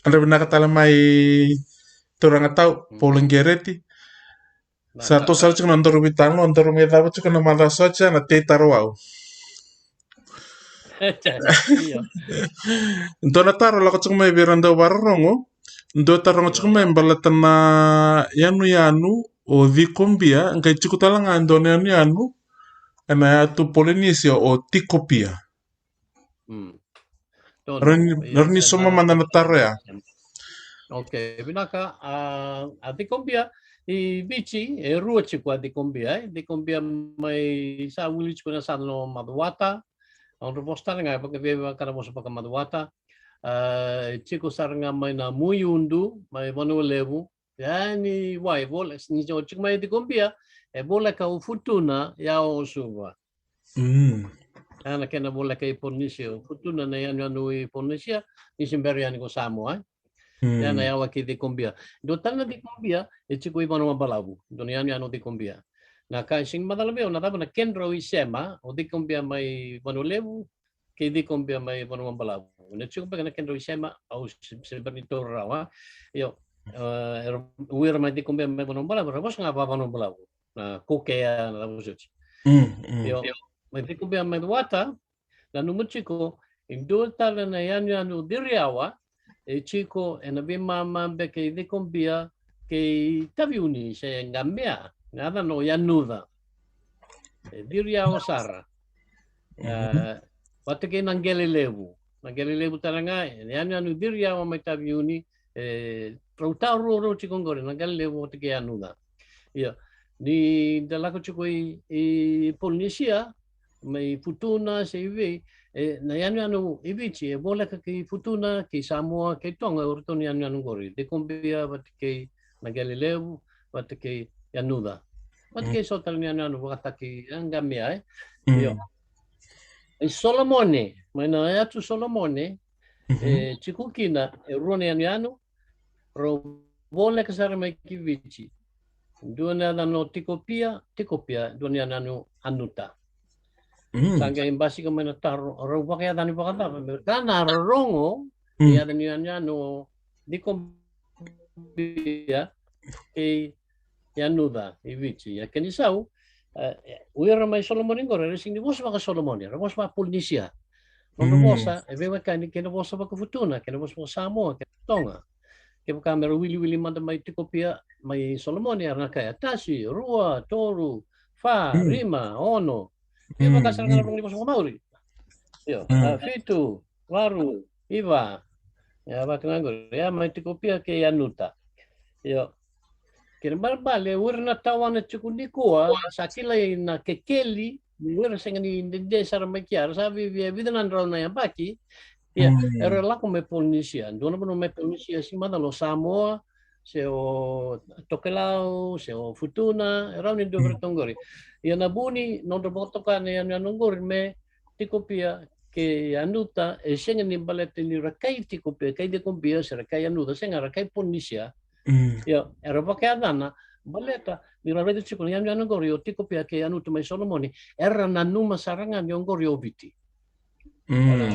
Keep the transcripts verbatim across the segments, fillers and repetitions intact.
Yadra vinaka tale mai turaga tau, Paula Gereti. Sa toso sara tiko na nodaru veitalanoa, daru mai cava tiko na macawa sa oti na tei taro au. Dua na taro lako tiko mai vei ira dau vakarorogo. Dua e taroga tiko mai baleta na yanuyanu o Cikobia, qai tiko tale ga e dua na yanuyanu ena yatu Polinesia o Tikopia. Rawa ni sauma mada na taro ya. Ok, vinaka. A Cikobia i Viti e rua tiko a Cikobia, e Cikobia mai sa wili tiko na sala o Macuata. Au na vosa tale ga vakaviavia vaka na vosa vakaMacuata. E tiko sara ga mai na Muiudu mai Vanua Levu. Ia ni wai vola ni tiko mai Cikobia e voleka o Futuna ia o Suva. Ia na kena voleka i Polinesia, o Futuna na yanuyanu i Polinesia ni se bera yani ko Samoa. Ia na yawa kei Cikobia. Dua tale na Cikobia e tiko i Vanua Balavu, dua na yanuyanu o Cikobia. Na ka e sega ni macala vei au na cava na kedrau isema o Cikobia mai Vanua Levu kei Cikobia mai Vanua Balavu. Na tiko beka na kedrau isema, au se bera ni taura rawa. Io, o ira mai Cikobia mai Vanua Balavu era vosa ga vaka Vanua Balavu. Na kokea na cava soti. Io, mai Cikobia mai Macuata, nanuma tiko e dua tale na yanuyanu ciriawa e tiko ena veimama beka i Cikobia kei Taveuni se Qamea, na yacana o Yanuca. E ciriawa sara. Vata kei Naqelelevu. Naqelelevu tale ga e yanuyanu ciriawa mai Taveuni. E rau tawa ruarua tiko oqori, Naqelelevu vata kei Yanuca. Ia ni da lako tiko i Polinesia mai Futuna se i vei, e na yanuyanu i Viti e voleka kei Futuna, kei Samoa, kei Toga, o iratou na yanuyanu oqori, Cikobia vata kei Naqelelevu vata kei Yanuca. Vata kei so tale na yanuyanu vakataki Qamea. Io, i Solomone, mai na yatu Solomone e tiko kina e rua na yanuyanu rau voleka sara mai ki Viti. Dua na yacana o Tikopia, Tikopia, dua na yanuyanu Anuta. Sa qai basika mai na taro, rau vakayacani vakacava me ka na rorogo ni yaca ni yanuyanu o Cikobia kei Yanuca i Viti. Ia kena isau, o ira mai Solomone oqori era sega ni vosa vaka Solomone, era vosa vaka Polinesia. Nodra vosa e veiwekani kei na vosa vaka Futuna, kei na vosa vaka Samoa, kei na Toga. Kevaka me ra wiliwili mada mai Tikopia mai Solomone era na kaya tasi, rua, toru, fa, lima, ono. Kevaka sara ga na rogo ni vosa vaka Maori. Io, fitu, waru, iva. Ia vaka ga oqori, ia mai Tikopia kei Anuta. Io. Kena ibalebale o ira na tawana tiko nikua sa kilai na kekeli, o ira sega ni dede sara mai kea, era sa via vica na drau na yabaki. Ia era lako mai Polinesia, dua na vanua mai Polinesia, se macala o Samoa, se o Tokelau, se o Futuna, e rawa ni dua vei iratou oqori. Ia na vu ni nodra vakatoka na yanuyanu oqori me Tikopia kei Anuta e sega ni baleta ni ra kai Tikopia, kai Cikopia se ra kai Anuta, sega, ra kai Polinesia. Ia era vakayacana baleta ni ra raica tiko na yanuyanu oqori o Tikopia kei Anuta mai Solomone, era nanuma sara ga ni oqori o Viti. Era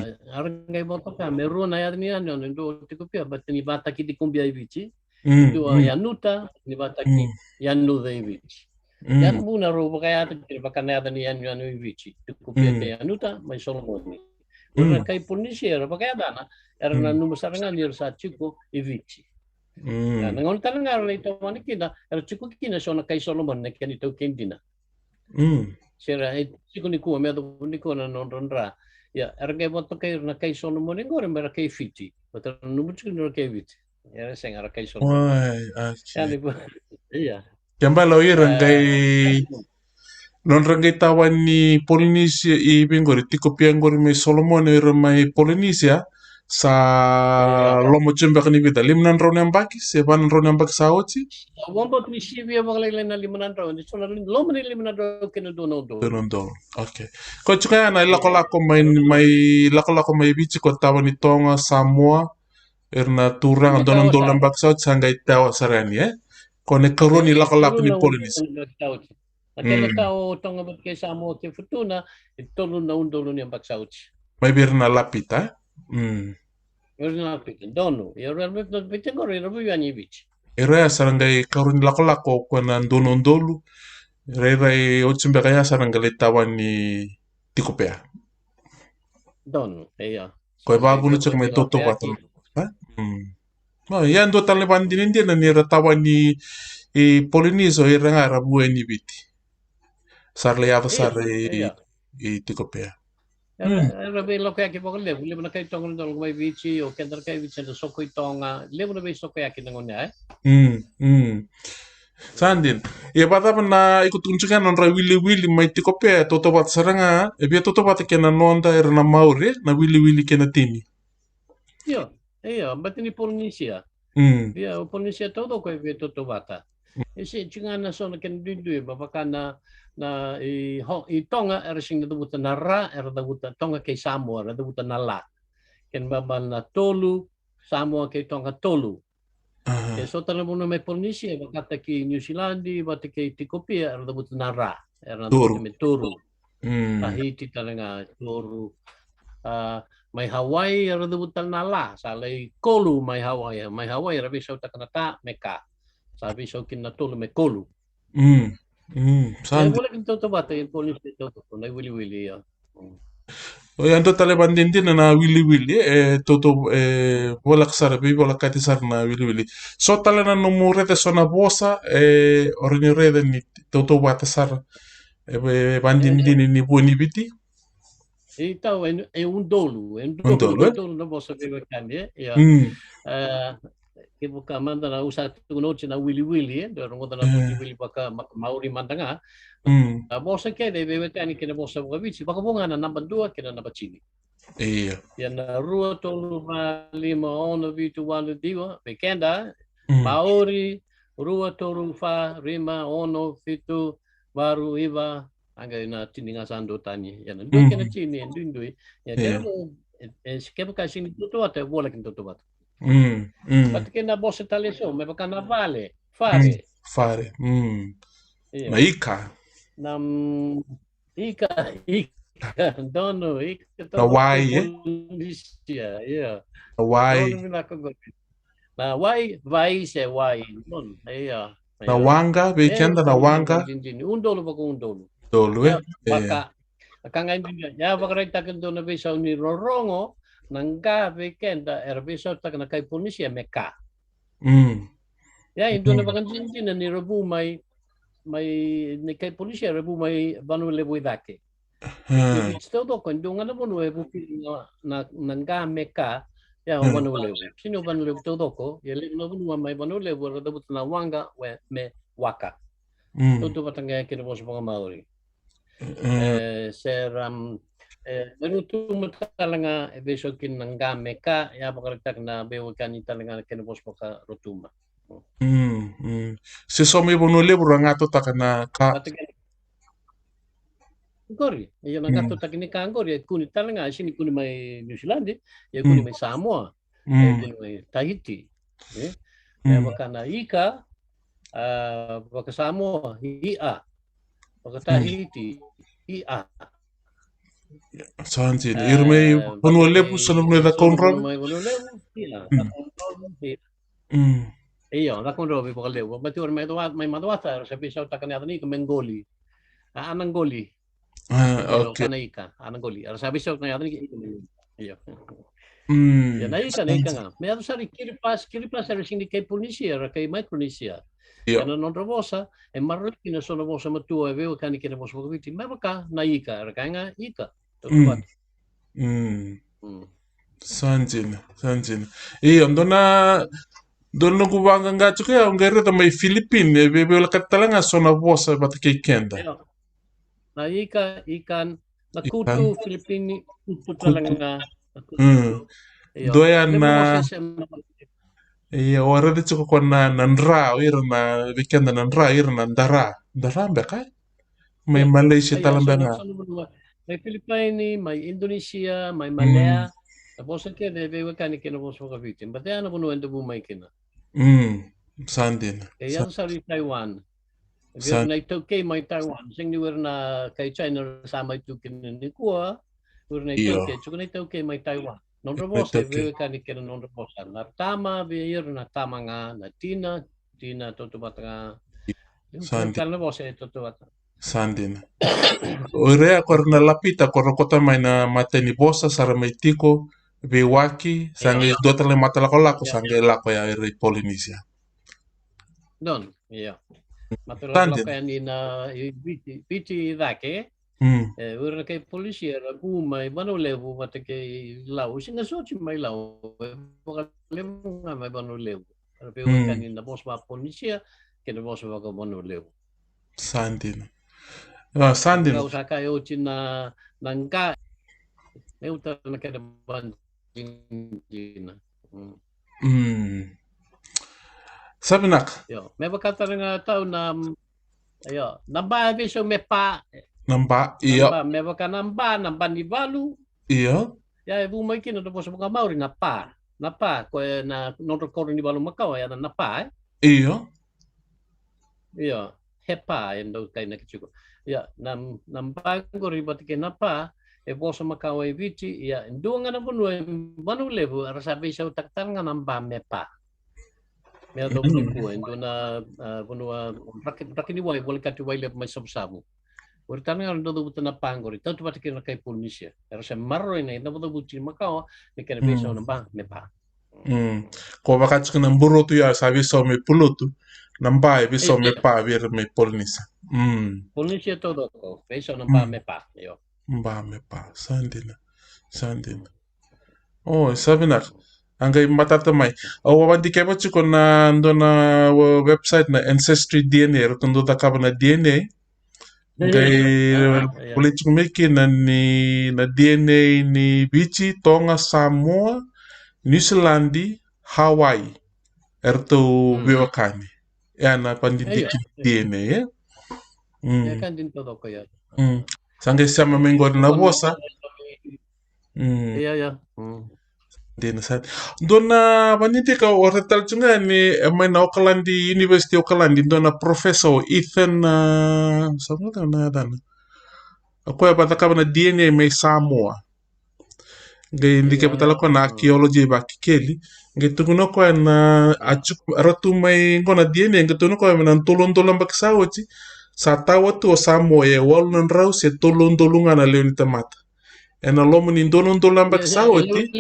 qai vakatoka me rua na yaca ni yanuyanu, e dua o Tikopia baleta ni vakataki Cikobia i Viti, e dua o Anuta ni vakataki Yanuca i Viti. Ia na vuna rau vakayacana kina vaka na yaca ni yanuyanu i Viti, Tikopia kei Anuta mai Solomone. Era kai Polinesia era vakayacana, era nanuma sara ga ni ra sa tiko i Viti. Na gauna tale ga era lai tawana kina era tiko kina so na kai Solomone na kena itaukei dina. Se ra e tiko nikua me yacova nikua na nodra dra. Ia era qai vakatokai ira na kai Solomone oqori me ra kai Fiti, baleta ra nanuma tiko ni ra kai Viti. Ia sega, ra kai Solomone. Ia ni vu. Ia. Kena ibalebale o ira qai nodra qai tawa ni Polinesia i vei oqori, Tikopia oqori mai Solomone, o ira mai Polinesia sa loma tiko beka ni vica, lima na drau na yabaki se va na drau na yabaki sa oti. Sa vakabauta ni sivia vakalailai na lima na drau, ni so na loma ni lima na drau kei na dua na udolu. Dua na udolu. Okay. Ko tiko ya na ilakolako mai, mai lakolako mai Viti ko tawa ni Toga, Samoa, ira na turaga, dua na udolu na yabaki sa oti sa qai tawa sara yani, e? Ko na ikarua ni lakolako ni Polinesia. Na kena ka o Toga vata kei Samoa kei Futuna, e tolu na udolu ni yabaki sa oti. Mai vei ira na Lapita, e? Ira na Piti, donu. Ira na Piti, Piti qori, ira veiwekani i Viti. Ira ya sara qai karua ni lakolako ko na donu dolu. Ira, ira e oti beka ya sara qai lai tawani Tikopea. Donu, ia. Ko e vavuna tiko mai tautauvata. E? Mm. Ma, ia dua tale na vadinadina ni ra tawani i Polinisia, ira ga ra veiwekani i Viti. Sa ra lai yaco sara i, i Tikopea. Era, era veilakoyaki vakalevu, levu na kai Toga na dolu mai Viti, o keda na kai Viti, era soko i Toga, levu na veisokoyaki na gauna, e? Mm, mm. Sa dina. Ia vakacava na, iko tukuna tiko na nodra wiliwili mai Tikopea, tautauvata sara ga, e via tautauvata kei na noda, era na Maori, na wiliwili kei na tini. Io, io, baleta ni Polinisia. Mm. Ia, o Polinisia taucoko e via tautauvata. E se tiko ga na so na kena duidui, me vaka na, na i, ho, i Toga, era sega ni cavuta na ra, era cavuta Toga kei Samoa, era cavuta na la. Kena ibalebale na tolu, Samoa kei Toga tolu. Aha. E so tale na vanua mai Polinisia, vakataki Niusiladi, vata kei Tikopia, era cavuta na ra, era na cavuta me toru. Mm. Tahiti tale ga, toru. A, mai Hawaii, era cavuta tale na la, sa lai kolu mai Hawaii, mai Hawaii, era veisautaka na ta me ka. Sa veisau kina na tolu me kolu. Mm. Mm. Sa e dina. Voleka ni tautauvata, e Polinisia tautauvata, na wiliwili, ia. Mm. O ia dua tale vadinadina na wiliwili, e tautou, e voleka sara, veivolekati sara na wiliwili. So tale na nomu raica so na vosa, e, o rawa ni raica ni tautauvata sara, e, e vadinadina ni vua ni Viti. E tau, e, e udolu, e udolu, udolu, e? Udolu na vosa veiwekani, e? Ia. Mm. E, kevaka mada na usa tukuna oti na wiliwili, e? Dou rogoca na wiliwili vaka ma-, Maori mada ga. Mm. Na vosa kece e veiwekani kei na vosa vakaViti, vakavo ga na naba dua kei na naba tini. Ia. Ia na rua, tolu, va, lima, ono, vitu, walu, ciwa, vei keda, mm, Maori, rua, tolu, va, rima, ono, vitu, varu, iva, a qai na tini ga sa duatani. Ia na dua kei na tini e duidui. Ia, ia, kevaka, e, e, kevaka sega ni tautauvata, e voleka ni tautauvata. Mm, mm. Vata kei na vosa tale eso, me vaka na vale, fare. Mm, fare. Mm. Ia. Na ika. Na, mm, ika, ika, donu, ika, na wai, e? Polinisia, ia. Na wai. Donu vinaka qori. Na wai, vai se wai. Ia. Na waqa, vei keda na waqa. Udolu vakaudolu. Udolu, e? Ia, vaka, a ka ga e dina, ia vakaraitaka e dua na veisau ni rorogo, na qa vei keda, era veisautaka na kai Polinisia me ka. Mm. Ia, e dua na vakadinadina ni ra vu mai, mai, ni kai Polinisia, ra vu mai Vanua Levu i cake. Aha. Viti taucoko, e dua ga na vanua e vukei na, na, na qa me ka, ia, o Vanua Levu. Sega ni o Vanua Levu taucoko, ia levu na vanua mai Vanua Levu, era cavuta na waqa, we, me waka. Mm. Tautauvata ga kei na vosa vakaMaori. Mm. E, se ra, e, e Rotuma tale ga, e veisau kina na qa me ka, ia vakaraitaka na veiwekani tale ga kei na vosa vakaRotuma. Mm, mm. Se so mai Vanua Levu ra qatotaka na ka. Qori, ia na qatotaki ni ka qori, e kune tale ga, e sega ni kune mai Niusiladi, e kune mai Samoa, e kune mai Tahiti, e? E vaka na ika, a, vakaSamoa, i'a, vakaTahiti, i'a. Sa dina, ira mai Vanua Levu, sa na vanua e Cakaudrove. Mai Vanua Levu, i'a, Cakaudrove, i'a. Mm. Io, Cakaudrove vakalevu. Baleta ira mai Macuata, mai Macuata, era sa veisautaka na yaca ni ika me qoli. A, a na qoli. A, io, okay. Ka na ika, a na qoli. Era sa veisautaka na yaca ni ika me qoli. Io. Mm. Ia na ika, na ika ga. Me yaco sara i Kiribati, Kiribati era sega ni kai Polinisia, era kai Maikronisia. Io. Ia na nodra vosa, e maroroi kina so na vosa matua, e veiwekani kei na vosa vakaViti. Me vaka na ika, era kaya ga ika. Mm. Mm. Mm. Sa dina, sa dina. Io, dua na, dua na noqu vaqaqa tiko ya, au qai raica mai Filipini, e veiwekani tale ga so na vosa vata kei keda. Io. Na ika, ikan, na kutu, Filipini, kutu tale ga, na kutu. Mm. Io. Dua ya na, io, au raica tiko ko na, na dra, o ira na, vei keda na dra, ira na dara. Dara beka, e? Mai Malaysia tale beka. Mai Filipaini, mai Indonesia, mai Malaya. Na vosa kece e veiwekani kei na vosa vakaViti. Baleta ya na vanua eda vu mai kina. Mm, sa dina. E yaco sara i Taiwan. Vei ira na iTaukei mai Taiwan. Sega ni o ira na kai China sa mai tu kina nikua. O ira na iTaukei, tiko na iTaukei mai Taiwan. Nodra vosa e veiwekani kei na nodra vosa. Na tama vei ira na tama ga, na tina, tina tautauvata ga. Sa dina. Na vosa e tautauvata. Sa dina. O ira ya ko ira na Lapita, ko ra kota mai na matai ni vosa, sa ra mai tiko veiwaki, sa qai dua tale matalakolako, sa qai lako ya ira i Polinisia. Don, io. Matalakolako yani na i Viti, Viti i cake. Mm. E, o ira na kai Polinisia era vu mai Vanua Levu vata kei Lau. Sega soti mai Lau, e vakalevu ga mai Vanua Levu. Era veiwekani na vosa vaka Polinisia kei na vosa vaka Vanua Levu. Sa dina. A, sa dina. Kau sa kai oti na, na qa, e uta na kena vadinadina. Mm. Mm. Sa vinaka. Io, me vaka tale ga tau na, io, na ba e veisau me pa. Na ba, io. Na ba, me vaka na ba, na ba ni valu. Io. Ia e vu mai kina na vosa vakamauri na pa. Na pa, ko e na nodra koro ni valu makawa, ya na, na pa, e? Io. Io, he pa, e dau kainaki tiko. Ia, na, na ba qori vata kei na pa, e vosa makawa e Viti, ia, dua ga na vanua, e Vanua Levu, era sa veisautaka tale ga na ba me pa. Me yacova nikua, e dua na, a, vanua, draki, draki ni wai, volekati Wailevu mai Savusavu. O ira tale ga era dau cavuta na pa qori, tautauvata kei na kai Polinisia. Era se maroroi na, na icavucavuti makawa, me kena veisau na ba, me pa. Mm. Ko vaka tiko na burotu ya sa veisau me pulotu, na ba e veisau me pa vei ira mai Polinisia. Mm. Polinisia taucoko, veisau na ba me pa, io. Ba me pa, sa dina, sa dina. O, sa vinaka. A qai matata mai. Au a vakadikeva tiko na dua na, uh, website na Ancestry D N A, eratou dau cakava na D N A. Qai volai tiko mai kina ni na D N A ni Viti, Toga, Samoa, Niusiladi, Hawaii. Eratou veiwekani. E a na vadidike D N A, e? Mm. Mm. Sa qai sema mai qori na vosa. Mm. Ia, ia. Mm. Dina sa. Dua na vadidike au raica tale tiko ga ni, e, mai na Okaladi, University Okaladi, dua na professor o Ethan, a, sa qai na yacana. O koya e vakacakava na D N A mai Samoa. Qai dikeva tale o koya na archaeology vakekeli. Qai tukuna o koya na, a, tiko, ratou mai qo na D N A, qai tukuna o koya me na tolu na udolu na yabaki sa oti, sa tawa tu o Samoa e walu na drau se tolu na udolu ga na lewe ni tamata. Ena loma ni dua na udolu na yabaki sa oti.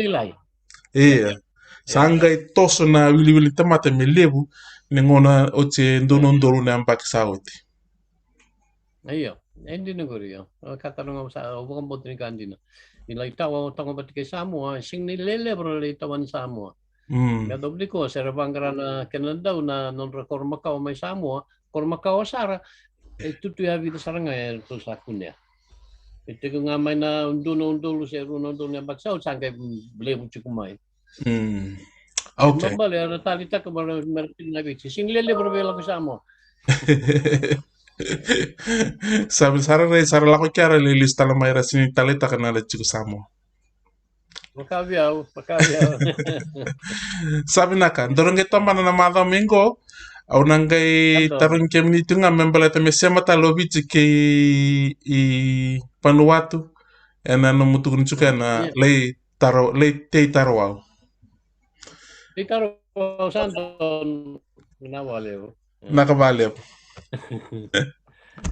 Ia. Sa qai toso na wiliwili ni tamata me levu ni gauna oti e dua na udolu na yabaki sa oti. Io, e dina qori, io. Ka tale ga au sa, au vakabauta ni ka dina. Ni lai tawa o Toga vata kei Samoa, e sega ni lelevu era lai tawa ni Samoa. Mm. Me yacova nikua se ra vaqara na kena dau na nodra koro makawa mai Samoa, koro makawa sara, e tutu ya vica sara ga eratou sa kunea. E tiko ga mai na dua na udolu se rua na udolu na yabaki sa oti sa qai levu tiko mai. Mm. Okay. Balebale era taleitaka me ra, me ra tiko na Viti. Sega ni lelevu era via lako i Samoa. Sa vei sara, ra sa lako kea, ra lai lesu tale mai, ra sega ni taleitaka na ra tiko Samoa. Vaka vei au, vaka vei au. Sa vinaka, daru qai tomana na macawa mai qo. Au na qai tarogi kemuni tu ga me baleta me sema tale o Viti kei Vanuatu. Ena nomu tukuni tiko ena lai taro, lai tei taro au. Tei taro au sa donu. Vinaka vakalevu. Vinaka vakalevu.